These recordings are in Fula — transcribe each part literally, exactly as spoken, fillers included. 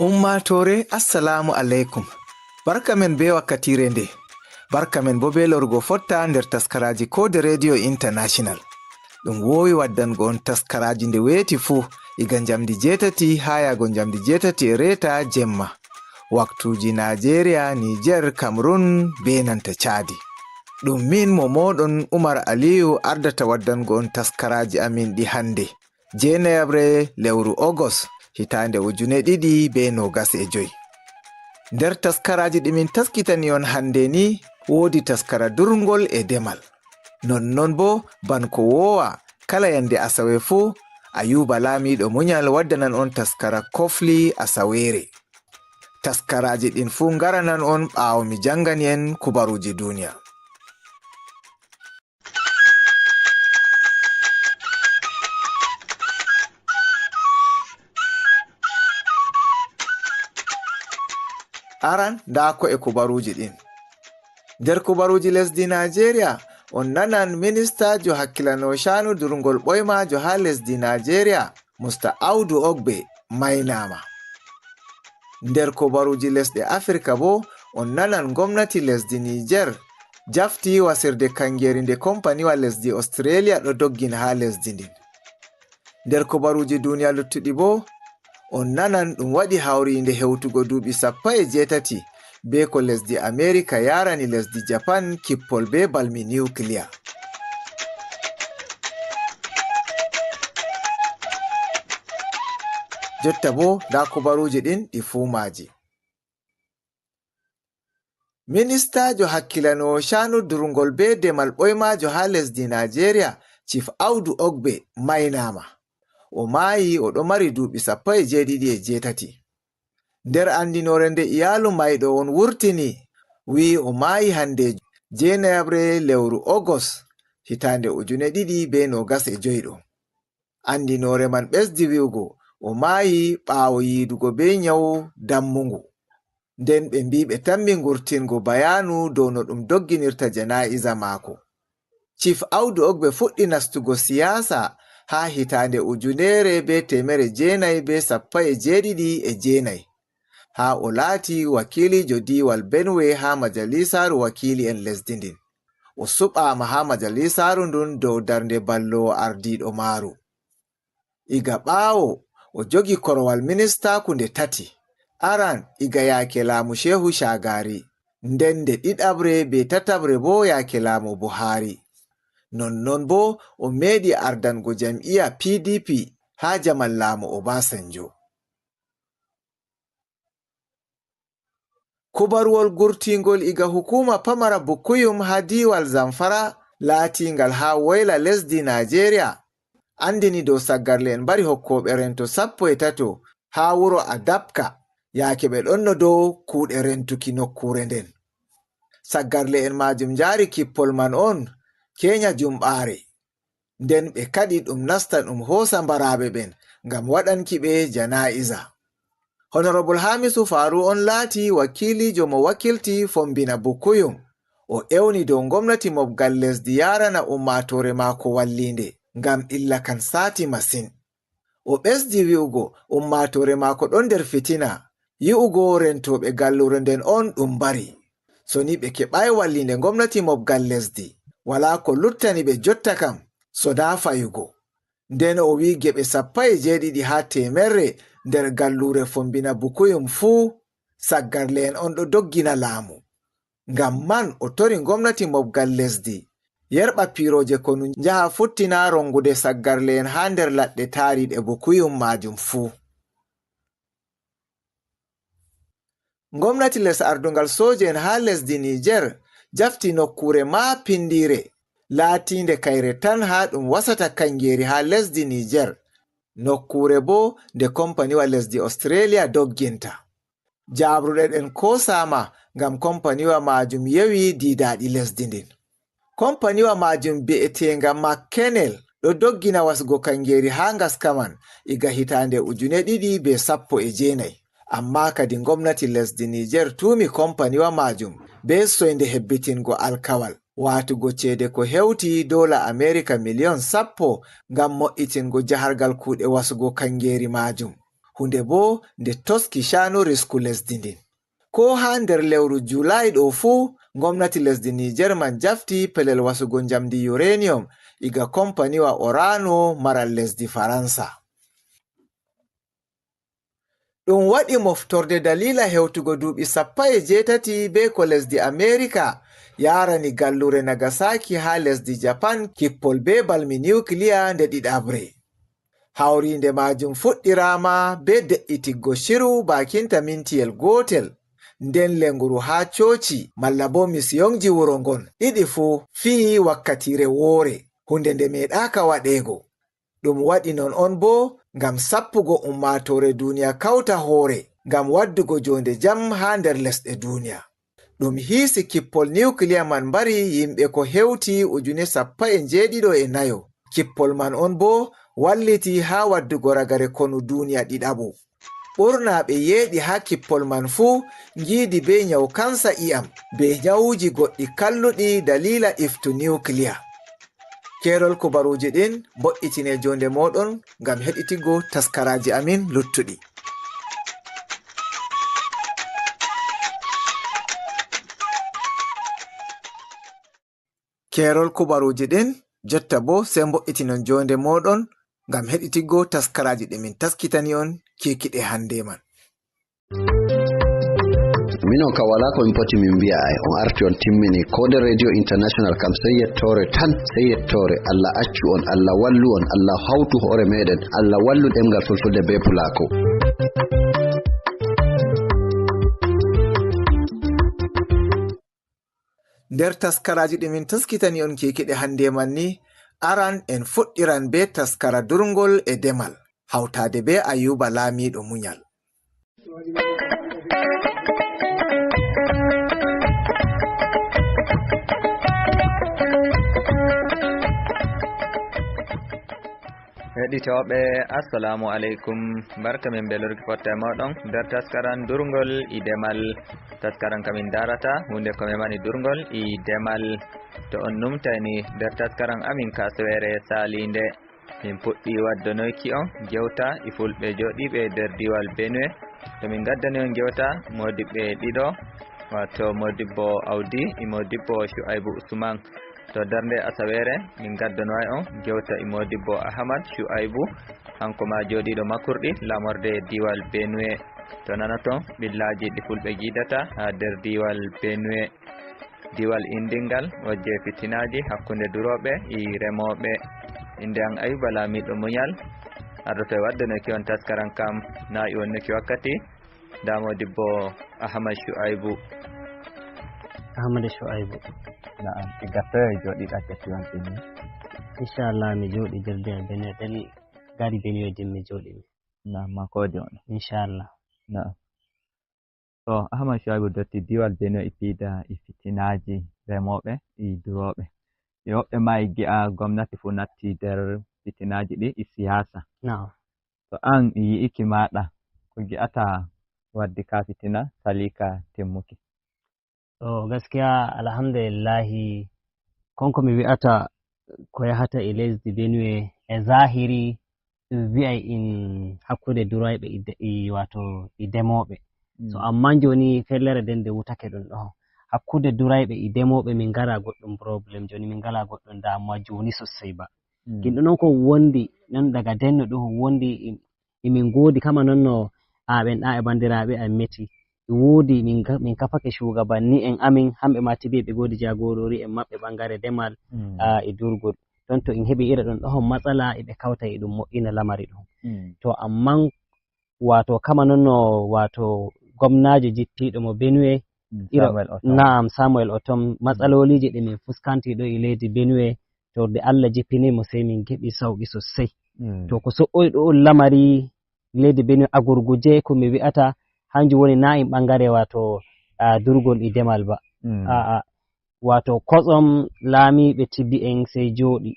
Ummaatoore, assalaamu aleykum. Barka men bee wakkatiire nde. Barka men boo bee lorgo fotta nder taskaraaji Koode Radio International. Ɗum woowi waddango on taskaraaji nde weeti fuu, iga njamndi jeetati haa yaago njamndi jeetati e reeta jemma. Waktuuji Naajeeriya, Niijeer, Kamerun, bee nanta Caadi. Ɗum min mo mooɗon Umar Aliyu ardata waddango on taskaraaji amin ɗi hannde. Jeenayaɓre lewru Ogos, hitaande ujune ɗiɗi bee noogas e joy. Nder taskaraaji ɗi min taskitani on hannde ni, woodi taskara durngol e demal. Nonnon boo, ban ko woowa, kala yande asawe fuu, Ayuba Laamiiɗo Munyal waddanan on taskara kofli asaweere. Taskaraaji ɗin fuu ngaranan on ɓaawo mi janngani en kubaruuji duniya. Aran, ndaa ko'e kubaruuji ɗin. Nder kubaruuji lesdi Naajeeriya, on nanan ministaajo hakkilano caanu durngol ɓoymaajo haa lesdi Naajeeriya, Musta Audu Ogbe, maynaama. Nder kubaruuji lesɗe Afirka boo, on nanan ngomnati lesdi Niijeer jafti wasirde kaŋgeeri nde kompaniwa lesdi Australia ɗo doggin haa lesdi ndin. Nder kubaruuji duniya luttuɗi boo, on nanan ɗum waɗi hawriinde hewtugo duuɓi sappo e jeetati bee ko lesdi Amerika yaarani lesdi Japan kippol bee balmi niwkiliya. Jotta boo, ndaa kubaruuji ɗin ɗi fuu maaji. Ministaajo hakkilanoowo caanu durngol bee demal ɓoymaajo haa lesdi Naajeeriya, Chief Audu Ogbe, maynaama. O maayi, o ɗo mari duuɓi sappo e jeeɗiɗi e jeetati. Nder anndinoore nde iyaalu mayɗo on wurtini, wi'i o maayi hannde jeenayaɓre lewru Ogos, hitaande ujune ɗiɗi bee noogas e joy ɗo. Anndinoore man ɓesdi wi'ugo, o maayi ɓaawo yiidugo bee nyawu dammungu. Nden ɓe mbi'i ɓe tammi ngurtingo bayaanu dow no ɗum dogginirta janaa'iza maako. Chief Audu Ogbe fuɗɗi nastugo siyaasa haa hitaande ujunere bee teemere jeenayi bee sappo e jeeɗiɗi e jeenayi, haa o laati wakiiliijo diiwal Benue haa majalisaaru wakiili'en lesdi ndin. O suɓaama haa majalisaaru ndun dow darnde balloowo ardiiɗo maaru. Iga ɓaawo, o jogi korowal ministaaku nde tati. Aran, iga yaake laamu Shehu Shagari, nden nde ɗiɗaɓre bee tataɓre boo yaake laamu Buhari. Nonnon boo, o meeɗi ardango jam'iya P D P haa jaman laamu Obasanjo. Kubaruwol gurtiingol iga hukuuma pamara Bukuyum haa diiwal Zamfara, laatiingal haa woyla lesdi Naajeeriya, anndini dow saggarle'en mbari hokkooɓe rento sappo e tato haa wuro Adapka, yaake ɓe ɗonno dow kuuɗe rentuki nokkuure nden. Saggarle'en maajum njaari kippol man on Keenya Jumɓaare. Nden ɓe kaɗi ɗum nasta ɗum hoosa mbaraaɓe ɓen ngam waɗanki ɓe janaa'iza. Honorable Hamisu Faru on laati wakiiliijo mo wakilti Fombina Bukuyum. O ewni dow ngomnati mobgal lesdi yaarana ummaatoore maako walliinde ngam ɓilla kan saati masin. O ɓesdi wi'ugo ummaatoore maako ɗon nder fitina, yi'ugo rentooɓe galluure nden on ɗum mbari. So ni ɓe keɓaay walliinde ngomnati mobgal lesdi, walaa ko luttani ɓe jotta kam, so naa fayugo. Nden o wi'i geɓe sappo e jeeɗiɗi haa teemerre nder galluure Fombina Bukuyum fuu, saggarle'en on ɗo doggina laamu. Ngam man o tori ngomnati mobgal lesdi, yerɓa piirooje konu njaha futtina rongude saggarle'en haa nder laɗɗe taariiɗe Bukuyum maajum fuu. Ngomnati les ardungal sooje'en haa lesdi Niijeer jafti nokkuure maa pindiire, laatiinde kayre tan haa ɗum wasata kaŋgeeri haa lesdi Niijeer, nokkuure boo nde kompaniwa lesdi Australia dogginta. Jaabruɗe ɗen koosaama ngam kompaniwa maajum yewi diidaaɗi lesdi ndin. Kompaniwa maajum bi'eteenga McKennel ɗo doggina wasugo kaŋgeeri haa ngaska man iga hitaande ujune ɗiɗi bee sappo e jeenayi. Ammaa kadi ngomnati lesdi Niijeer tuumi kompaniwa maajum bee soynde hebbitingo alkawal, waatugo ceede ko hewti doola Amerika miliyon sappo ngam mo'itingo jahargal kuuɗe wasugo kaŋgeeri maajum. Hunde boo nde toski caanu risku lesdi ndin. Ko haa nder lewru Julaay ɗoo fuu, ngomnati lesdi Niijer man jafti pelel wasugo njamndi uranium iga kompaniwa Orano maral lesdi Faransa. Ɗum waɗi moftorde daliila hewtugo duuɓi sappo e jeetati bee ko lesdi Ameerika yaarani gallure Nagasaki haa lesdi Japan kippol bee balmi niwkiliya nde ɗiɗaɓre. Hawriinde maajum fuɗɗiraama bee de'itiggo ciru baakinta mintiyel gootel, nden lenguru haa cooci malla boo misiyonji wuro ngon ɗiɗi fuu fiyi wakkatiire woore, huunde nde meeɗaaka waɗeego. Ɗum waɗi non on boo ngam sappugo ummaatoore duniya kawta hoore ngam waddugo joonde jam haa nder lesɗe duniya. Ɗum hiisi kippol niwkiliya man mbari yimɓe ko hewti ujune sappo e njeeɗiɗo e nayo. Kippol man on boo walliti haa waddugo ragare konu duniya ɗiɗaɓo. Ɓurna ɓe yeeɗi haa kippol man fuu ngiidi bee nyawu kansa i'am, bee nyawuji goɗɗi kalluɗi daliila iftu niwkiliya. Keerol kubaruuji ɗin mbo'itine joonde mooɗon ngam heɗitigo taskaraaji amin luttuɗi. Keerol kubaruuji ɗin jotta boo sey mbo'itinon joonde mooɗon ngam heɗitigo taskaraaji ɗi min taskitani on kiikiɗe hannde man. Minon ka wala ko min poti min mbi'a ay on arti on timmini ko de radio international kam sey yettoore tan sey yettoore. Allah accu on, Allah wallu on, Allah hawtu hoore meɗen, Allah wallu ɗemngal fulfulde be pulako. Nder taskaraaji ɗi min taskitani on keekiɗe hannde man ni, aran en fuɗɗiran bee taskara durngol e demal, hawtaade bee Ayuuba laamiiɗo munyal. Heɗitooɓe, assalamu aleykum. Barka min belorki fotta e mooɗon nder taskaran durngol e demal. Taskaran ka min darata huunde ko memani durngol e demal. To on numtayni nder taskaran amin kasweere saliinde, min puɗɗi waddonoyki on gewta e fulɓe jooɗiiɓe nder diwal Benue. To min gaddani on gewta moodiɓɓe ɗiɗo, wato modibbo Awdi e modibbo Shu'aybu Usman. To darnde asaweere min gaddanoway on gewta e modibbo Ahmad Shu'aybu, hanko ma jooɗiiɗo makurɗi lamorde diwal Benue. To nanaton ɓillaaji ɗi fulɓe giidata haa nder diwal Benue. Diwal indingal wojje fitinaaji hakkunde durooɓe e remooɓe. Innde an Ayuba laamiiɗo munyal. Ardoto e waddanoki on taskaran kam naa i wonnoki wakkati. Ndaa modibbo Ahmad Shu'aybu. Ahmad Shu'aybu. Na'am, e gattoyo e jooɗiiɗa kettiwanke ni. Inchallah mi jooɗi nder diwan Benue ɗen, gari Benue din mi jooɗi mi. Na'am, ma koodi on. Inchallah. Na'am. To Ahmad Shu'aybu dotti diiwal Benue e piida e fitinaaji remooɓe e durooɓe. E woɓɓe ma e gi'a gomnati fuu natti nder fitinaaji ɗi e siyaasa. Na'am. To an e yi'iki maaɗa, ko ngi'ataa waddi kaa fitina salii ka timmuki? To gaskiya alhamdulillahi, kon ko mi wi'ata ko yahata e lesdi Benue e zahiri ɗum wi'ay in hakkunde durayɓe e de-, e, wato e demooɓe. So ammaa jooni fellere nden nde wutake ɗum ɗoo. Hakkunde durayɓe e demooɓe min ngara goɗɗum problème jooni, min ngala goɗɗum damuwa jooni sossey ba. Kin ɗum noon ko wondi noon daga denno ɗum wondi e, e min ngoodi kama noon no a ɓen ɗa e banndiraaɓe a meti. E woodi min ka-, min kafake shugabanni en amin, hamɓe ma tibi ɓe ngoodi jagorori en maɓɓe ɓangare demal, a, e durgol. Ɗon to en heɓi ira ɗum ɗohon matsala e ɓe kawta e ɗum moƴƴina lamari ɗum. To amman wato kama noon no wato gomnaajo jippiiɗo mo Benue, ira, Samuel Otom. Na'am, Samuel Otom, matsaloliji ɗi min fuskanti ɗo e leydi Benue, to nde Allah jippini mo sey min keɓi sauki sossey. To ko so'oy ɗo on lamari leydi Benue a gurguje ko mi wi'ata hanjum woni na in ɓangare wato, a, durgol e demal ba. A'a, wato kotsom laamiiɓe tibi en sey jooɗi.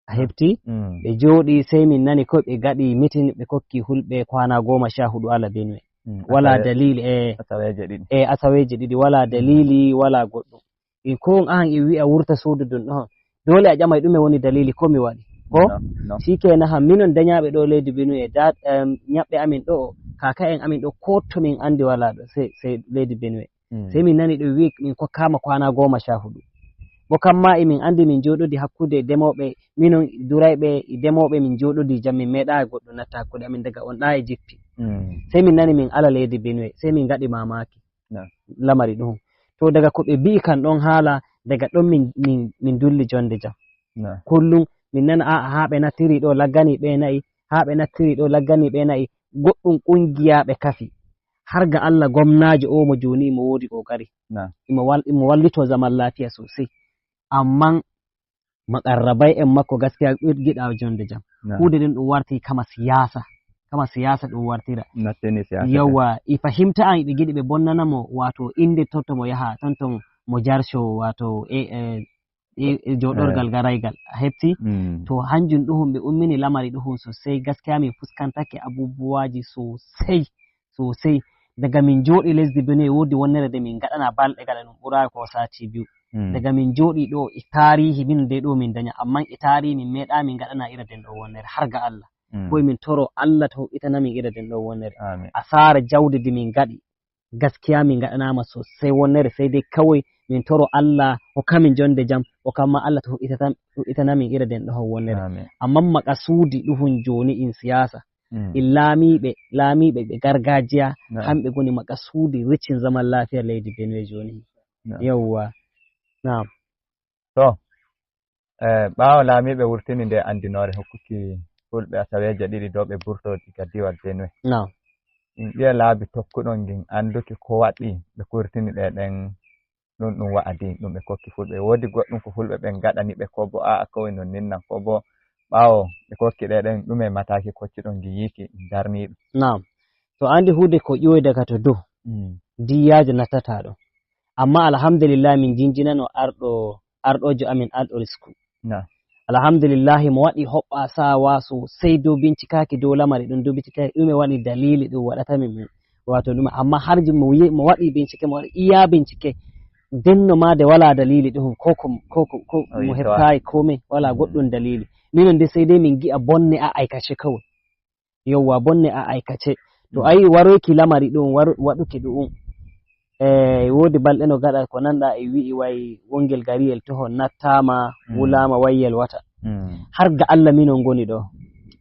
A hefti? Ɓe jooɗi sey min nani ko ɓe gaɗi mitin ɓe kokki hulɓe kwana goma sha huɗu ala Benue. Wala dalili e asaweje ɗiɗi. E asaweje ɗiɗi wala dalili wala goɗɗum. E ko on ahan e wi'a wurta suudu ɗum ɗon. Dole a ƴamay ɗume woni dalili ko mi waɗi. Ko? No, no. Si kenan ha minon dañaaɓe ɗo leydi Benue, da, em, ñaɓɓe amin ɗo, kaka en amin ɗo, ko to min anndi walaa ɗo, sey, sey leydi Benue. Mm. Sey min nani ɗo wi'i min kokkaama kwana goma sha huɗu. Bo kamma e min anndi min jooɗodi hakkunde demooɓe, minon durayɓe e demooɓe min jooɗodi jam, min meeɗaa e goɗɗo natta hakkunde amin daga on ɗa e jippi. Mm. Sey min nani min ala leydi Benue, sey min ngaɗi mamaki. Na. Lamari ɗum. To daga ko ɓe mbi'i kan ɗon haala, daga ɗon min, min, min dulli jonde jam. Na. Kullum min nana a'a haa ɓe nattiri ɗo laggani ɓe na'i, haa ɓe nattiri ɗo laggani ɓe na'i, goɗɗum kungiya ɓe kafi. Har ga Allah gomnaajo o mo jooni imo woodi kokari. Na. Imo wal-, imo wallito zaman lafiya sosai. Amman makarrabai en makko gaskiya giɗa jonde jam. Na. Kuuɗe ɗen ɗum warti kama siyasa. Kama siyasa ɗum wartira. Nattini siyasa. Yawwa, i fahimta an ɓe giɗi ɓe bonnana mo, wato inde totto mo yaha, ton ton mo jarco, wato e, e, e, e joɗorgal, eh, garaygal. A hefti? Mm. To hanjum ɗuhum ɓe ummini lamari ɗuhum sosai. Gaskiya min fuskantake abubuwaji sosai, sosai. Daga min jooɗi lesdi Benue, woodi wonnere nde min ngaɗana balɗe gaɗa ɗum ɓuraaka ko sati biyu. Mm. Daga min jooɗi ɗo e taarihi min de ɗo min daña, amman e taarihi min meeɗa min ngaɗana ira den ɗo wonnere har ga Allah. Mm. Ko min toro Allah to huɓɓitana min ira den ɗo wonnere. Amin. Asaara jawdi ndi min ngaɗi, gaskiya min ngaɗanama sosai wonnere, sai dai kawai min toro Allah hokka min jonde jam, hokka ma Allah to huɓɓitata-, huɓɓitana min ira den ɗo wonnere. Amin. Amman makasudi ɗuhun joni in siyasa. Mm. In laamiiɓe, laamiiɓe ɓe gargajiya, na'am, hamɓe ngoni makasuudi riccin zaman laafiya leydi Benue jooni. Na'am. Yawwa. Na'am. To, eh, ɓaawo laamiiɓe wurtini nde anndinoore hokkuki fulɓe asaweeje ɗiɗi dow ɓe burto diga diwal Benue. Na'am. In ƴiya laabi tokkuɗon ngin annduki ko waɗi ɓe kurtini ɗe ɗen ɗum, ɗum wa'adi, ɗum ɓe kokki fulɓe. Woodi goɗɗum ko fulɓe ɓen ngaɗani ɓe, ko bo a'a, kawai non ninnan, ko bo ɓaawo ɓe kokki ɗe ɗen, ɗume mataaki koccuɗon ngi yiiki darniiɗum? Naam. To andi huude ko ƴiwoy daga to dow, mm, diyaajo nattata ɗon. Amma alhamdulillah, min jinjinano arɗo, arɗojo amin arɗo risku. Naam. Alhamdulillahi, mo waɗi hoɓɓasa wa sosai dow bincikaaki dow lamari ɗum, dow bincikaaki ɗume woni dalili ɗum waɗata min, min, wato ɗum, amma har ji-, mo wi-, mo waɗi bincike, mo waɗi iya bincike, denno ma de wala dalili ɗum, ko, ko, ko, ko, ko o mo heɓtayi komai, wala, mm, goɗɗum dalili. Minon de sai dai min gi'a bonne a aikace kawai. Yawwa, bonne a aikace. To, mm, ayi waroyki lamari ɗum, waru-, waɗuki ɗum. E, woodi balɗe no gaɗa ko nanɗa e wi'i way wongel gariyel toho nattama, mm, wulama way yelwata. Mm. Har ga Allah minon ngoni ɗo.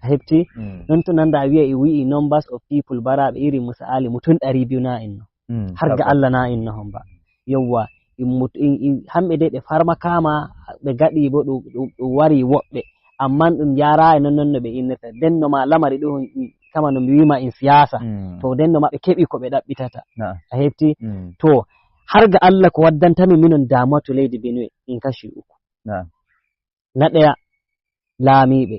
A hefti? Mm. Non to nanɗa wi'a e wi'i numbers of people baraɓe iri Musa Ali mutum ɗari biyu na inno. Mm, har ga tabbas. Allah na inno homba. Yawwa, in mut-, in, in, hamɓe de ɓe farmakama, ɓe gaɗi bo ɗum, ɗum, ɗum wari woɓɓe. Amman ɗum yarayi non, non no ɓe innirta. Den no ma lamari ɗum, kama no mi wima in siyasa. Mm. To den no ma ɓe keɓi ko ɓe ɗaɓɓitata. Na'am. A hefti? Mm. To, har ga Allah ko waddantami minon damuwa to leydi Benue in kashi uku. Na'am. Na ɗaya laamiiɓe.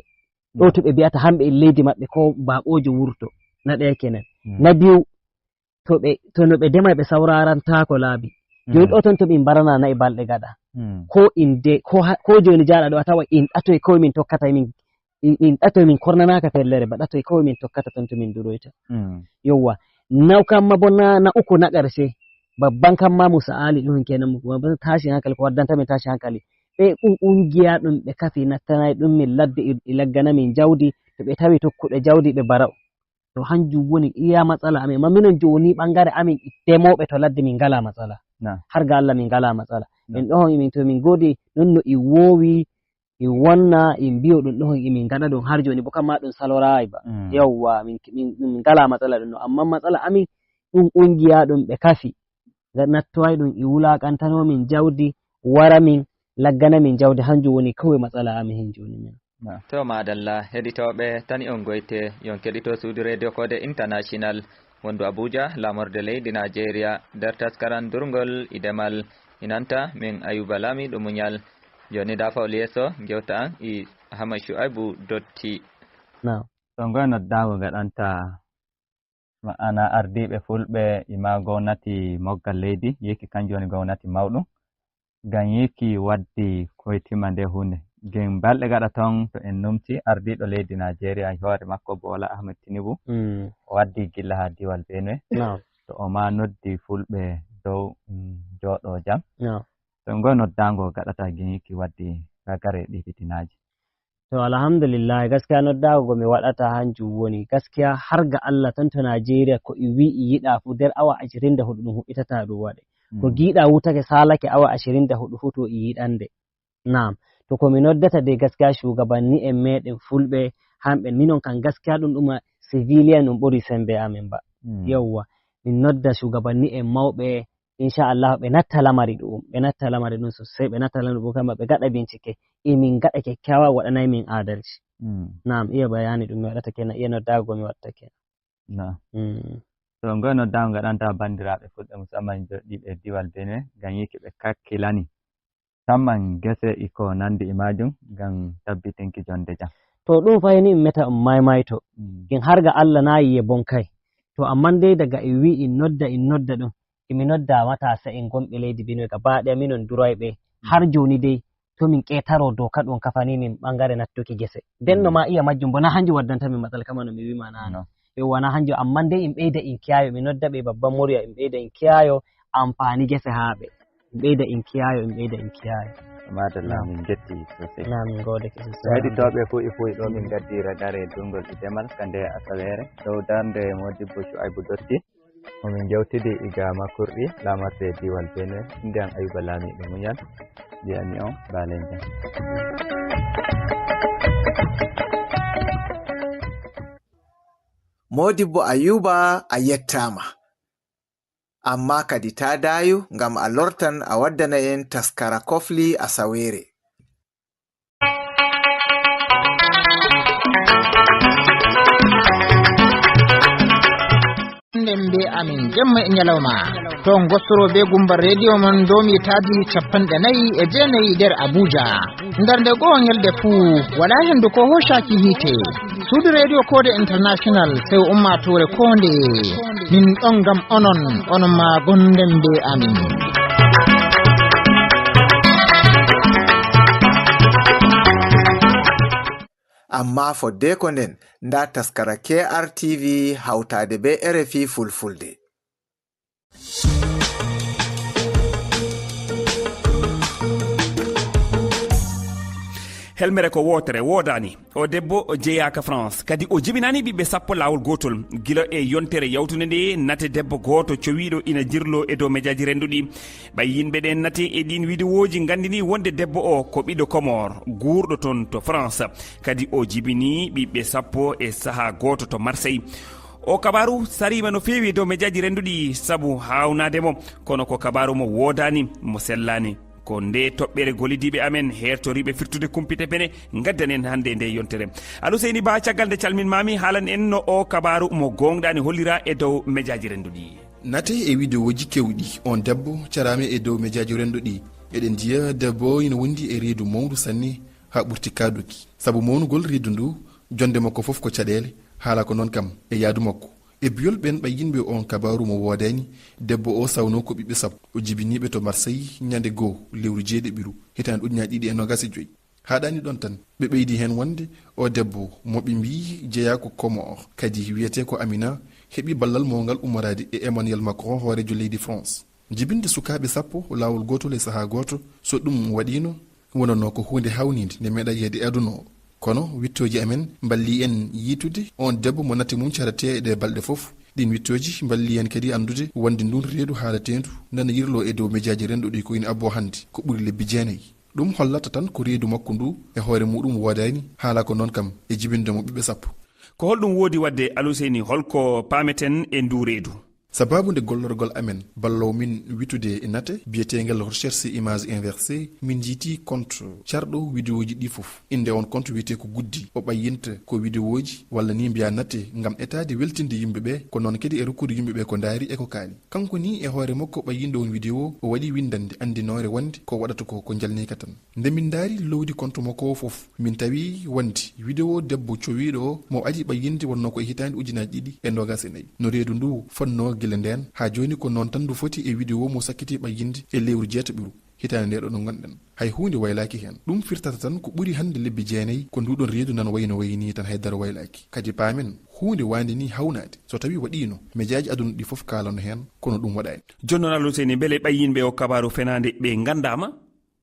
Ɗo, mm, to ɓe bi'ata hamɓe en leydi maɓɓe ko baaqoojo wurto. Na ɗaya kenan. Mm. Na biyu, to ɓe, to no ɓe dema ɓe sawrarantaako laabi. Joni, mm, ɗo ton to min mbarana na'i balɗe gaɗa. Mm. Ko inde, ko ha, ko joni jaaɗa ɗo a tawa in ɗatoy ko min tokkata min, in, in ɗatoy min kornanaka fellere ba ɗatoy ko min tokkata ton to min duroyta. Mm. Yowwa. Naw kamma bo na, na uku na ƙarshe. Babban kamma Musa Ali ɗum kenan mo, mo tashi hankali ko waddanta min tashi hankali. Ɓe un-, ungiya ɗum ɓe kafi nattanay ɗum min ladde i, i laggana min jawdi. To ɓe tawi tokkuɓe jawdi ɓe bara'u. To hanjum woni iya matsala amin. Amma minon joni ɓangare amin demoɓe to ladde min ngala matsala. Na. Har ga Allah min ngala matsala. Na. Min ɗohon min to min godi non no i wowi, i wonna, i mbiyo ɗum ɗohon i min ngaɗa ɗum har joni bo kamma ɗum salorayi ba. Mm. Yawwa, min, min, min ngala matsala ɗum no. Amma matsala amin ɗum ungiya ɗum ɓe kafi. Ga nattowai ɗum i wulakantano min jawdi, wara min, laggana min jawdi, hanjum woni kawai matsala amin hen joni min. Na. To, madalla, heɗitooɓe, tani on goyte, yon keɗito suudu Radio Kode International, wondu Abuja, laamorde leydi Nigeria, nder taskaran durngol e demal, inanta min Ayuba Lamiɗo Muñal. Joni da fawli yeeso, gewta an e Ahmad Shu'aibu Dotti. Na. To ngoy noddago gaɗanta ma'ana ardiiɓe fulɓe e ma gomnati moggal leydi, yiki kanjum woni gomnati mawɗum. Ngam yiki waddi koytima nde huunde. Ngam balɗe gaɗa ton to en numti ardiiɗo leydi Nigeria e hoore makko Bola Ahmed Tinubu, mm, o waddi gilla haa diwal Benue. Naam. To o ma noddi fulɓe dow, mm, jooɗo jam. Naam. To ngoy noddago gaɗata ngam yiki waddi ragare ɗi fitinaaji. To, alhamdulillahi, gaskiya noddaago go mi waɗata hanjum woni, gaskiya har ga Allah tan to Najeriya ko i wi'i yiɗa fu nder awa ashirin da hudu ɗum huɓɓitata ɗum waɗe. Ko giiɗa wutake saalake awa ashirin da hudu fu to i yiɗande. Naam. To ko mi noddata de gaskiya shugabanni en meɗen fulɓe, hamɓe minon kan gaskiya ɗum ɗuma civilian ɗum ɓuri sembe amin ba. Yawwa. Min nodda shugabanni en mawɓe, insha Allah ɓe natta lamari ɗum, ɓe natta lamari ɗum sosai, ɓe natta lamari ɗum kama ɓe gaɗa bincike. E min gaɗa kyakkyawa waɗanai min adalci. Naam, iya bayani ɗum mi waɗata kenan, iya noddago mi waɗata kenan. Naam. To ngoy noddago ngaɗanta bandiraɓe fulɓe musamman joɗɗiɓe diwal Benin ngam yiki ɓe kakkilani. Samman gese e ko nandi e majum ngam tabbitinki jonde jam. To ɗum fayi ni mi meta on maimaito. Kin har ga Allah na yiye bonkai. To amma dai daga in wi in nodda in nodda ɗum. Imi nodda matasa en gonɓe leydi Benue gaba ɗaya minon duroyɓe. Har joni dai to min ƙetaro doka ɗum kafani min ɓangare nattuki gese. Denno ma iya majjum bo na hanjum waddanta min matsala kama no mi wima nano. Yawwa na hanjum amma dai in ɓeyda in kiyayo mi nodda ɓe babban murya in ɓeyda in kiyayo amfani gese ha ɓe. In ɓeyda in kiyayo in ɓeyda in kiyayo. Madalla min jetti sosai. Na min godake sosai. Heɗitoɓe fu e fu e ɗo min gaddi ragare dungol e demal kande asawere dow darde modibbo Shu'aibu Dotti. Momin jawtidi iga makurɗi lamarde diwal Benue inde am Ayuba Lamiɗo Muñal. Mbiyami on balen jam. Modibbo Ayuba a yettama. Amma kadi ta dayu ngam a lortan a waddana en taskara kofli asawere. Nden be amin jemma e nyalawma. To ngostoro be gumbar rediyo mon domi tabi capanɗe nayi e jeenayi nder Abuja. Nder nde goo nyalde fuu, walaa hendu ko hoocaaki hiite. Suudu Reediyo Koode International, sew ummaatoore koonde. Min ɗon ngam onon, onon maa gonden bee amin. Amma foddeeko nden, ndaa taskara K R T V hawtaade bee R F I Fulfulde. Helmere ko wootere woodaani. O debbo o jeyaaka France, kadi o jibinaani ɓiɓɓe sappo laawol gootol. Gila e yontere yawtunde nde, nate debbo gooto cowiiɗo ina jirloo e dow mejaaji rennduɗi. Ɓay yinɓe ɗen nate e ɗiin widewooji nganndini wonde debbo o ko ɓiɗɗo Comore, guurɗo toon to France. Kadi o jibinii ɓiɓɓe sappo e sahaa gooto to Marseille. O kabaaru sariima no feewi e dow mejaaji rennduɗi sabu haawnaade mo, kono ko kabaaru mo woodaani, mo sellaani. Ko ndee toɓɓere gollidiiɓe amen heertoriiɓe firtude kumpite pene ngaddanen hannde e ndee yontere. Aluseyni Ba, caggal nde calminmaami, haalan en no oo kabaaru mo goongɗaani holliraa e dow mejaaji rennduɗi. Nate e widewooji keewɗi, oon debbo caraama e dow mejaaji rennduɗi. Eɗen njiya debbo ina wondi e reedu mawndu sanne, haa ɓurti kaaduki. Sabu mawnugol reedu ndu, jonnde makko fof ko caɗeele, haala ko noon kam e yahdu makko. E biyol ɓeen ɓay yinɓe oon kabaaru mo woodaani, debbo o sawnoo ko ɓiɓɓe sappo, o jibinii ɓe to Marseille ñande goo lewru jeeɗiɓiru, hitaande ujunaaji ɗiɗi e noogaas e joy. Haaɗaani ɗoon tan, ɓe ɓeydi heen wonde o debbo mo ɓe mbiyi jeyaa ko Comore, kadi wiyetee ko Amina, heɓi ballal mawngal ummoraade e Emmanuel Macron, hooreejo leydi France. Jibinde sukaaɓe sappo laawol gootol e sahaa gooto, so ɗum waɗiino, wonanoo ko huunde haawniinde nde meeɗaa yiyeede e aduna o. Kono wiɗtooji amen mballii en yiytude oon debbo mo nate mum caratee e ɗee balɗe fof. Ɗiin wiɗtooji mballii en kadi anndude wonde nduun reedu haalateendu nana yirloo e dow mejaaji renndo ɗi ko ina abboo hannde ko ɓuri lebbi jeenayi. Ɗum hollata tan ko reedu makko ndu e hoore muuɗum woodaani, haala ko noon kam e jibinde mo ɓiɓɓe sappo. Ko holɗum woodi waɗde, Aluseyni, hol ko paameten e nduu reedu? Sabaabu nde gollorgol amen balloo min wiɗtude e nate biyeteengal Recherche Image Inversée, min njiytii compte carɗo widewooji ɗii fof. Innde oon compte wiyetee ko Guddi. O ɓayyinta ko widewooji walla nii mbiyaa nate ngam etaade weltinde yimɓe ɓee, ko noon kadi e rokkude yimɓe ɓee ko ndaari e ko kaali. Kanko nii e hoore makko ɓayyinɗo oon widewo, o waɗi winndannde anndinoore wonde ko waɗata ko ko njalniika tan. Nde min ndaari loowdi compte makko o fof, min tawi wonde widewo debbo cowiiɗo o mo adii ɓayyinde wonnoo ko e hitaande ujunaaji ɗiɗi e noogaas e nayi. No reedu nduu fotnoo gila ndeen, haa jooni ko noon tan ndu foti e widewo mo sakkitii ɓayyinde e lewru jeetaɓiru hitaande ndee ɗo no ngonɗen. Hay huunde waylaaki heen. Ɗum firtata tan ko ɓuri hannde lebbi jeenayi ko nduuɗoon reedu nana wayi no wayi nii tan hay dara waylaaki. Kadi paamen, huunde waande nii haawnaade, so tawii waɗiino, mejaaji aduna ɗii fof kaalano heen, kono ɗum waɗaani. Jooni noon, Aluseyni, mbele ɓay yinɓe oo kabaaru fenaande ɓe nganndaama?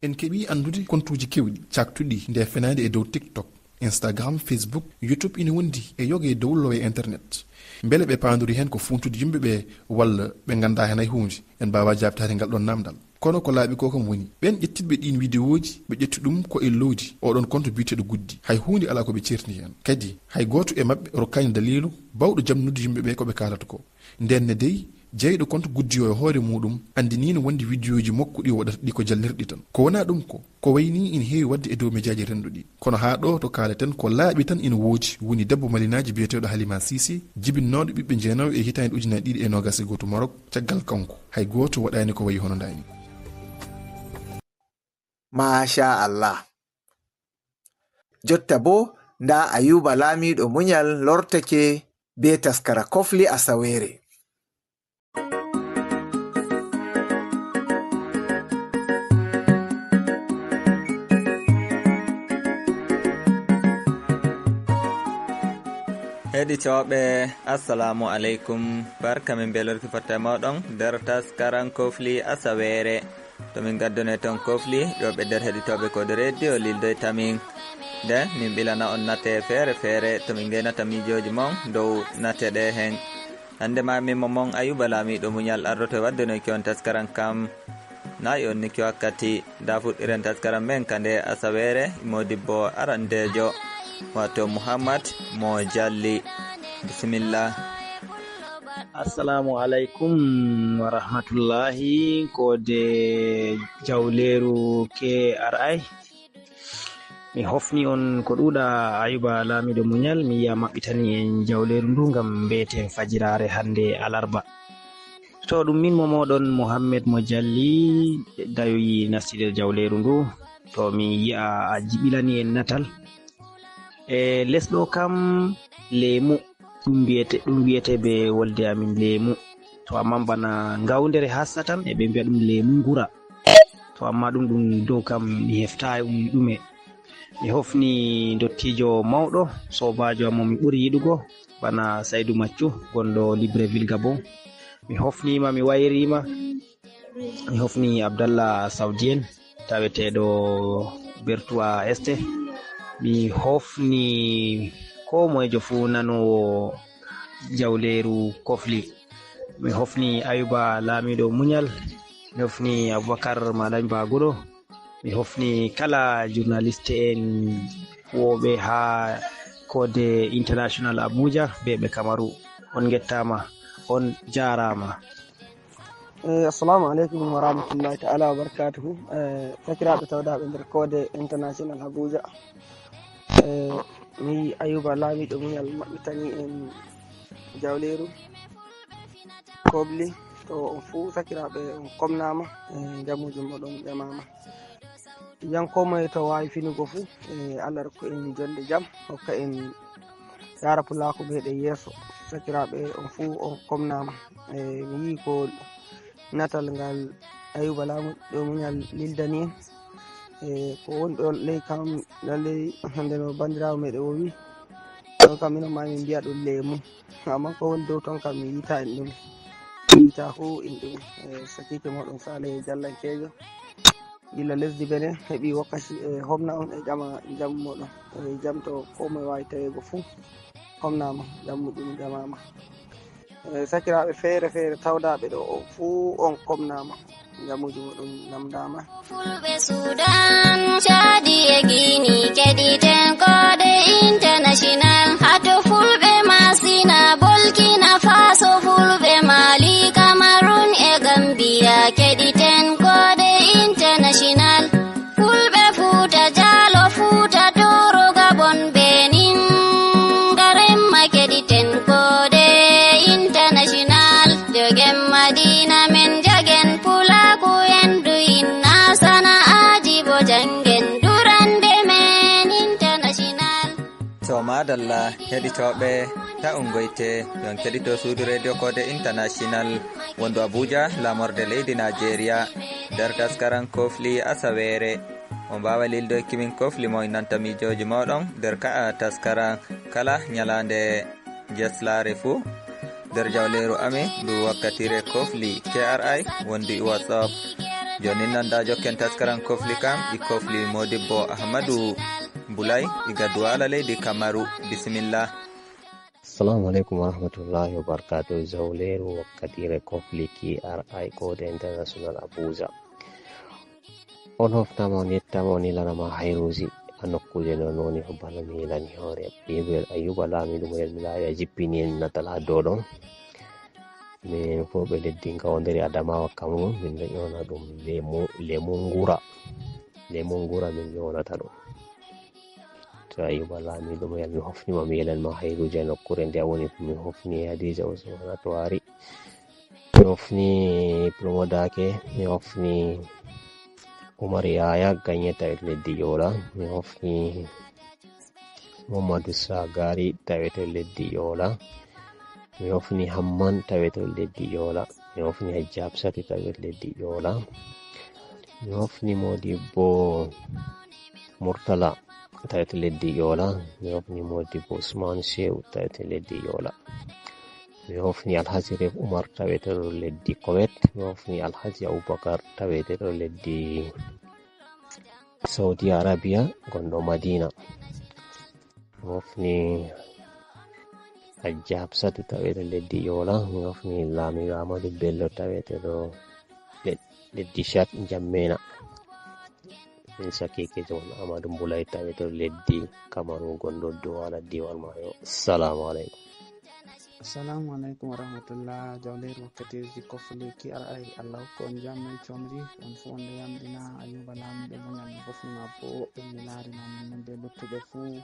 En keɓii anndude kontuuji keewɗi caaktuɗi ndee fenaande e dow TikTok. Instagram, Facebook, YouTube ina wondi e yoga e download e internet. Mbele ɓe paandori heen ko fuuntude yimɓe ɓe walla ɓe nganndaa heen hay huunde? En mbaawaa jaabtaade ngal ɗoon naamndal. Kono ko laaɓi ko kam woni, ɓeen ƴettitɓe ɗiin wideooji, ɓe ƴetti ɗum ko e loowdi, oɗoon konto biyeteeɗo Guddi. Hay huunde alaa ko ɓe ceerti heen. Kadi, hay gooto e maɓɓe rokkaani daliilu baawɗo jamnude yimɓe ɓe ko ɓe kaalata ko. Ndeen ne dey, jeyɗo konto Guddi o e hoore muuɗum anndiniino wonde wideooji makko ɗi o waɗata ɗi ko jallirɗi tan. Ko wonaa ɗum ko, ko wayi nii ina heewi waɗde e dow mejaaji renndo ɗi. Kono haa ɗo to kaaleten ko laaɓi tan ina woodi, woni debbo malinaajo biyeteeɗo Halima Sise, jibinnooɗo ɓiɓɓe jeenayo e hitaande ujunaaji ɗiɗi e noogaas e gooto Maroc, caggal kanko, hay gooto waɗaani ko wayi hono ndaa ni. Maasha Allah. Jotta boo, ndaa Ayuba laamiiɗo munyal lortake bee taskara kofli asaweere. Heɗitooɓe, assalamu aleykum. Barka min belorki fotta e mooɗon nder taskaran kofli asaweere. To min ngaddone ton kofli, ƴooɓe nder heɗitooɓe ko ɗo rediyo lildoyta min. Nden min ɓilana on nate feere feere, to min ngenata miijooji mon dow nate ɗe hen. Hannde ma min mo mon Ayuba laamiiɗo munyal ardoto e waddanoyki on taskaran kam. Nayi on niki wakkati, nda fuɗɗiren taskaran men ka nde asaweere, modibbo arandeejo, wato Muhammad mo Jalli. Bisimilla. Assalamu alaikum wa rahmatullahi. Ko de jawleeru K R I. Mi hofni on ko ɗuuɗa Ayuba laamiiɗo munyal, mi yiya maɓɓitani en jawleeru ndu ngam mbeten fajiraare hannde alarba. To ɗum min mo moɗon Mohammed mo Jalli dayoyi nasti nder jawleeru ndu. To mi yi'a a jiɓilani en natal. E les ɗo kam leemu, ɗum wiyete, ɗum wiyete be wolde amin leemu. To amma bana ngawndere hassa tan, e ɓe mbiya ɗum leemu ngura. To amma ɗum, ɗum dow kam mi heftaay um ɗume. Mi hofni ndottiijo mawɗo, soobaajo am mo mi ɓuri yiɗugo, bana Saydu Maccu, gonɗo Libreville Gabon. Mi hofniima, mi wayriima. Mi hofni Abdallah Saudien, taweteeɗo Bertuwa Este. Mi hofni koo moyejo fuu nanoowo jawleeru Kofli. Mi hofni Ayuba laamiiɗo munyal. Mi hofni Abubakar Malami Baguɗo. Mi hofni kala journaliste en huwooɓe haa Code International Abuja be ɓe Kamaru. On ngettaama, on jaaraama. Eh, assalamu alaikum wa rahmatullahi ta'ala wa barakatuhu. Eh, sakiraaɓe tawdaaɓe nder Code International Abuja. Eh, mi Ayuba laamiiɗo munyal maɓɓitani en jawleeru. Kobli, to on fuu sakiraaɓe on komnaama, eh, jamuuji mooɗon ƴamaama. Yan ko moye to waawi finugo fuu, eh, Allah rokku en jonde jam, hokka en yaara pulaaku meɗen yeeso. Sakiraaɓe on fuu on komnaama. Eh, mi yii ko natal ngal Ayuba laamiiɗo munyal lildani en. Eh, ko woni ɗo ley kam, lalley hannde no banndiraawo meɗen o wi. Ɗon kam mino ma min mbiya ɗum leemu. Amma ko woni dow ton kam mi yiita en ɗum. Mi yiita fuu in ɗum. Eh, sakiike mooɗon Sale Jallankeejo. Gila lesdi Benin, heɓi wakkaci e homna on e ƴama jam mooɗon. E jam to ko moye waawi taweego fuu. Homnaama, jam muɗum ƴamaama. Eh, sakiraaɓe feere feere tawdaaɓe ɗo o fuu on komnaama. Jamuuji muɗum namdaama. Fulɓe Sudan, Caadi e Gini, keɗiten Code International. Hato Fulɓe Masina, Burkina Faso, Fulɓe Mali, Cameroun e Gambia, keɗiten Code International. Fulɓe Fuuta Jaalo, Fuuta Tooro, Gabon, Benin, Ngaremma, keɗiten Code International. Jogen Madina men, jagen Pulaaku en, du inna sana'aaji bo jangen durande men International. To madalla, heɗitooɓe, ta on ngoyte, yon keɗito suudu Radio Code International, wondu Abuja, laamorde leydi Nigeria, nder taskaran Kofli Asaweere. On mbaawa lildoyki min Kofli mo nanta miijooji mooɗon nder ka'a taskaran kala nyalaande jeslaare fuu. Nder jawleeru amin, ndu wakkatire Kofli K R I, wondi WhatsApp. Jooni non nda jokken taskaran Kofli kan, e Kofli Modibbo Ahmadu. Bulay, iga Duwala leydi Kamaru. Bisimilla. Assalamu alaikum warahmatullahi wabarakatuh. Zawleru wakkatire kofli K R I Code International Abuja. On hoftama, on yettama, on ilanama hayruji a nokkuje non woni ko bana mi ilani hoore. Yimɓe Ayuba Lamiɗo mo yelmi laawi a jippini en natal ha dow ɗon. Min fof ɓe leddi ngawdere Adamawa Cameroun, min ɗo ƴona ɗum lemu, lemu ngura. Lemu ngura min ƴonata ɗum. To Ayuba Lamiɗo mo yelmi hofnima, mi yelanma hayruji a nokkure nde a woni. Mi hofni Hadija Usmana Tuwari. Mi hofni Promo Dake. Mi hofni Umar Yaya Ganye tawi to leddi Yola. Mi hofni Muhammadu Sagari tawi to leddi Yola. Mi hofni Hamman tawi to leddi Yola. Mi hofni Hajji Hafsatu tawi to leddi Yola. Mi hofni Modibbo Murtala tawi to leddi Yola. Mi hofni Modibbo Usman Shehu tawi to leddi Yola. Mi hofni Alhaji Ref Umar tawi to leddi Kowet. Mi hofni Alhaji Abubakar tawi to leddi Saudi Arabia, gonɗo Madina. Mi hofni Hajji Hafsatu tawi to leddi Yola. Mi hofni Lamiɗo Amadu Bello tawi to led-, leddi Chad Njammena. Min sakiike John Amadu Mbulay tawi to leddi Kamaru, gonɗo Duwala, diiwal Mayo. Assalamu alaikum. Assalamu alaikum warahmatullah. Jawleeru wakkatiiji kofli K R I. Allah hokku on jam e comri. On fuu on ɗo yamɗina Ayuba Lamiɗo muñal. Mi hofni ma fuu woɓɓe, mi laari ma min non be luttuɓe fuu.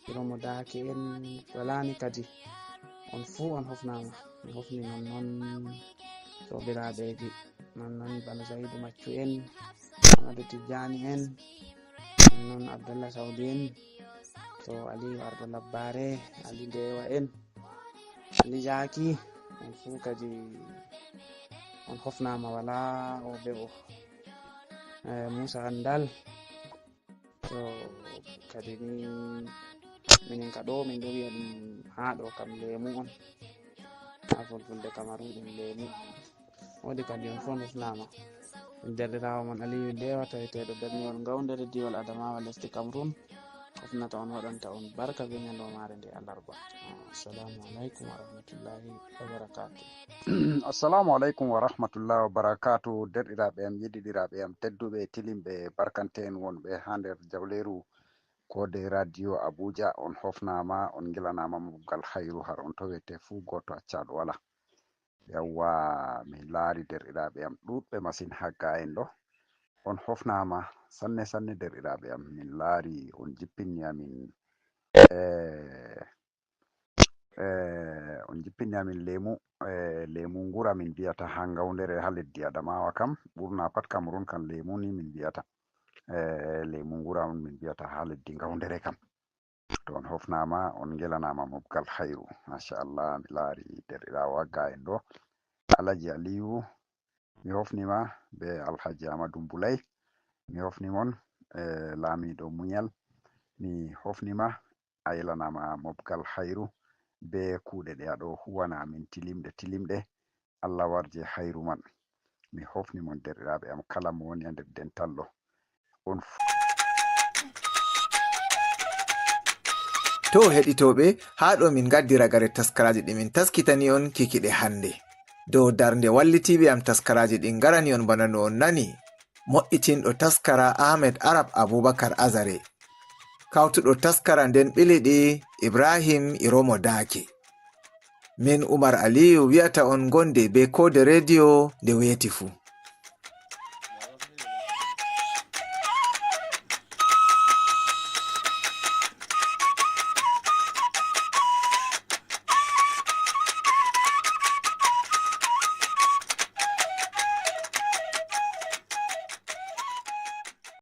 Hiromo Daake en, walaani kadi. On fuu on hofnaama. Mi hofni non non soobiraaɓeeji. Non non bana Sayidu Maccu en, Amadu Tijjaani en, non non Abdallah Sawdi en, to Aliyu Arɗo Labbaare, Ali Ndeewa en, Ali Jaaki, on fuu kadi on hofnaama, walaa o be o. Eh, Muusa Andal, to kadi ni minen ka ɗo, min ɗo wiya ɗum haa ɗo kam leemu on. Haa fulfulde Kamaru ɗum leemu. Woodi kadi on fof nufnaama. Min deerɗiraawo mon Aliyu Ndeewa, taweteeɗo berniwol Ngawndere, diiwal Adamawa, lesdi Cameroun. Hofnata on, waɗanta on barka be ñandoomaare nde alarba. Assalamu alaikum wa rahmatullahi wa barakatuh. Assalamu alaikum wa rahmatullahi wa barakatuh. Derɗiraaɓe am, yeddiɗiraaɓe am, tedduɓe, tilimɓe, barkante en wonɓe haa nder jawleeru ko de radio Abuja. On hofnaama, on ngilanama mobgal hayru har on towete fuu, gooto accaaɗo wala. Yawwa, min laari derɗiraaɓe am ɗuuɗɓe masin haa ga'en ɗo. On hofnaama sanne sanne derɗiraaɓe am. Min laari on jippinni amin, eh, eh, on jippinni amin leemu, eh, leemu ngura min mbiyata haa Ngawndere, haa leddi Adamawa kam. Ɓurna pat Cameroun kam leemu ni min mbiyata. Eh, leemu ngura on min mbiyata haa leddi Ngawndere kam. To on hofnaama, on ngelanaama mobgal hayru. Machallah, mi laari derɗiraawo agga en ɗo. Alhaji Aliyu, mi hofnima be Alhaji Amadu Mbulay. Mi hofni mon, eh, laamiiɗo muñal. Mi hofnima, a yelanama mobgal hayru be kuuɗe ɗe aɗo huwana amin tilimɗe, tilimɗe. Allah warje hayru man. Mi hofni mon derɗiraaɓe am kala mo woni e nder dental ɗo. On f- To heɗitooɓe, haa ɗo min ngaddi ragare taskaraaji ɗi min taskitani on kikiɗe hannde. Dow darnde wallitiiɓe am taskaraaji ɗin ngarani on bana no on nani. Moƴƴitinɗo taskara Ahmed Arab Abubakar Azare. Kawtuɗo taskara nden ɓili ɗi Ibrahim Iromo Daake. Min Umar Aliyu wi'ata on gonde be koode rediyo nde weeti fuu.